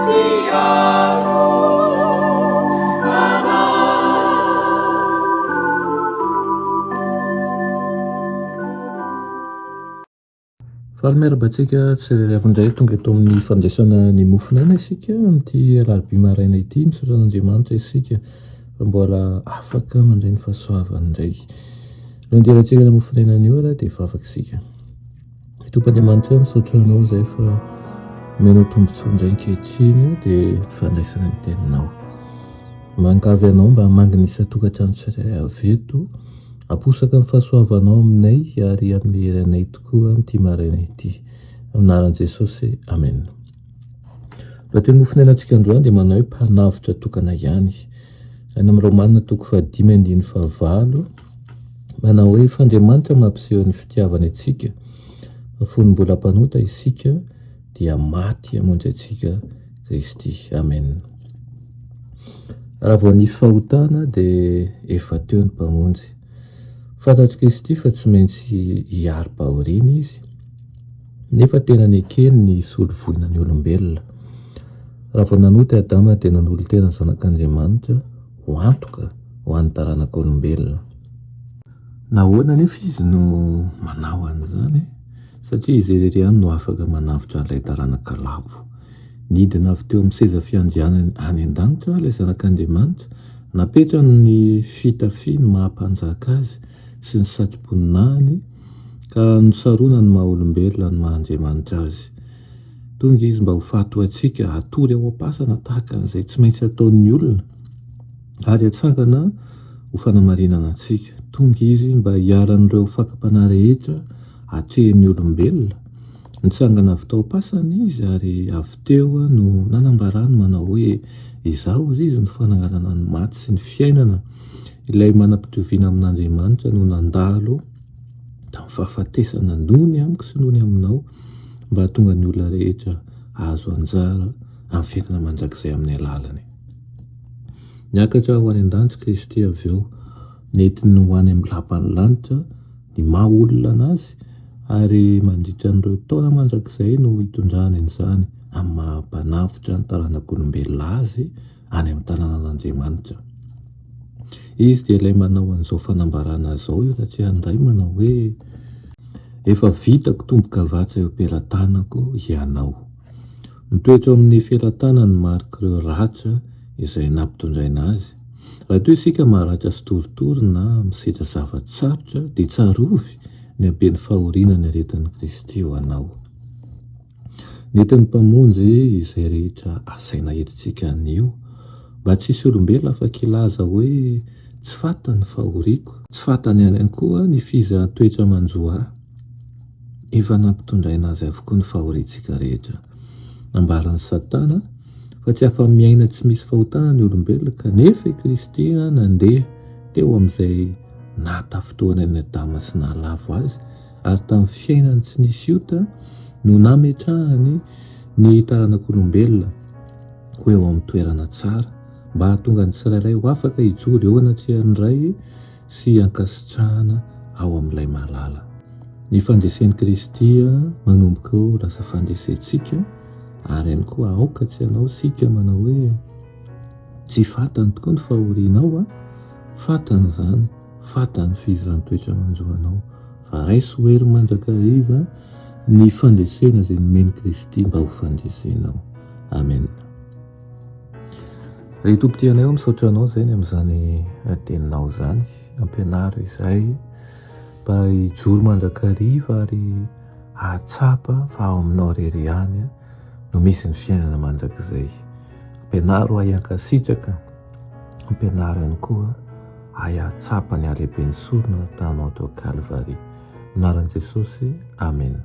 mpiaro anao. Faly miarahaba antsika tsirairay avy indray tonga eto amin'ny fandraisana ny mofon'aina isika amin'ity alarobia maraina ity. Misaotra an'Andriamanitra isika fa mbola afaka mandray ny fahasoavany indray. Alohan'ny hidirantsika ny mofon'aina anio ary dia hivavaka isika. Tompo Andriamanitra, misaotra Anao izay fa omenao tombontsoa indray ankehitriny dia fandraisana ny teninao. Miangavy Anao mba hamangy ny isan-tokantrano tsirairay avy eto, haposaka ny fahasoavanao aminay ary hanome hery anay tokoa amin'ity maraina ity. Amin'ny anaran'i Jesosy, Amen. Raha teny mofonainantsika androany dia manao hoe mpanavotra tokana ihany. Any amin'ny Romana toko fahadimy andininy fahavalo, manao hoe fa Andriamanitra mampiseho ny fitiavany antsika, fa fony mbola mpanota isika dia maty hamonjy antsika Kristy. Amen. Raha vao nisy fahotana dia efa teo ny Mpamonjy. Fantatr'i Kristy fa tsy maintsy hiari-pahoriana izy, nefa tena nekeny ny hisolo voina ny olombelona. Raha vao nanota i Adama dia nanolo-tena ny Zanak'Andriamanitra ho antoka ho an'ny taranak'olombelona. Nahoana anefa izy no manao an'izany? Satria izy irery ihany no afaka manavotra an'ilay taranaka lavo. Nidina avy teo amin'ny seza fiandrianany any an-danitra ilay Zanak'Andriamanitra, napetrany ny fitafiany maha mpanjaka azy sy ny satroboninahiny, ka nosaronany ny maha olombelona ny maha Andriamanitra azy. Tonga Izy mba ho faty ho antsika, hatory ao am-pasana tahaka an'izay tsy maintsy ataon'ny olona, ary hatsangana ho fanamarinana antsika. Tonga Izy mba hiharan'ireo fakam-panahy rehetra atrehin'ny olombelona. Nitsangana avy tao am-pasana Izy ary avy teo no nanambarany manao hoe, Izaho, hoy Izy, no fananganana ny maty sy ny fiainana. Ilay manam-pitoviana amin'Andriamanitra no nandalo tamin'ny fahafatesana noho ny amiko sy noho ny aminao, mba hahatonga ny olona rehetra hahazo anjara amin'ny fiainana mandrakizay amin'ny alalany. Niakatra ho any an-danitra Kristy avy eo, nentiny ho any amin'ny lapan'ny lanitra ny maha olona anazy, ary mandritra an'ireo taona mandrakizay no hitondrany an'izany amin'ny maha mpanavotra ny taranak'olombelona azy any amin'ny tanànan'Andriamanitra. Izy dia ilay manao an'izao fanambarana izao eo anatrehan'ny Ray manao hoe, Efa vitako tombokavatsa eo am-pelatanako hianao. Mitoetra ao amin'ny felatanany ny marik'ireo ratra izay nampitondraina azy. Raha toa isika maratra sy torotoro na misedra zava-tsarotra dia tsarovy ny haben'ny fahoriana niaretan'i Kristy ho anao. Nentin'ny Mpamonjy izay rehetra asaina entintsika anio, mba tsy hisy olombelona afaka hilaza hoe, Tsy fantany ny fahoriako, tsy fantany ihany koa ny fizahan-toetra manjo ahy. Efa nampitondraina azy avokoa ny fahoriantsika rehetra. Nambaran'i Satana fa tsy afa-miaina tsy misy fahotana ny olombelona, kanefa i Kristy nandeha teo amin'izay nahatafintohina an'i Adama sy nahalavo azy, ary tamin'ny fiainany tsy nisy ota no nametrahany ny taranak'olombelona ho eo amin'ny toerana tsara, mba hahatonga ny tsirairay ho afaka hijoro eo anatrehan'ny Ray sy hankasitrahana ao amin'ilay Malala. Ny fandresen'i Kristy manomboka eo lasa fandresentsika, ary ihany koa aoka tsy hanao isika manao hoe, Tsy fantany tokoa ny fahorianao a! Fantany izany. Fantany fihizan-toetra manjo anao, fa raiso ho hery mandrakariva ny fandresena izay nomen'i Kristy mba ho fandresenao. Amen. Ry Tompo tia anay ô, misaotra Anao izay ny amin'izany teninao izany. Ampianaro izahay mba hijoro mandrakariva ary hahatsapa fa ao Aminao irery ihany no misy ny fiainana mandrakizay. Ampianaro ahy hankasitraka, ampianaro ihany koa Ahy hahatsapa ny halehiben'ny sorona nataonao teo Kalvary. Anaran'i Jesosy, Amena.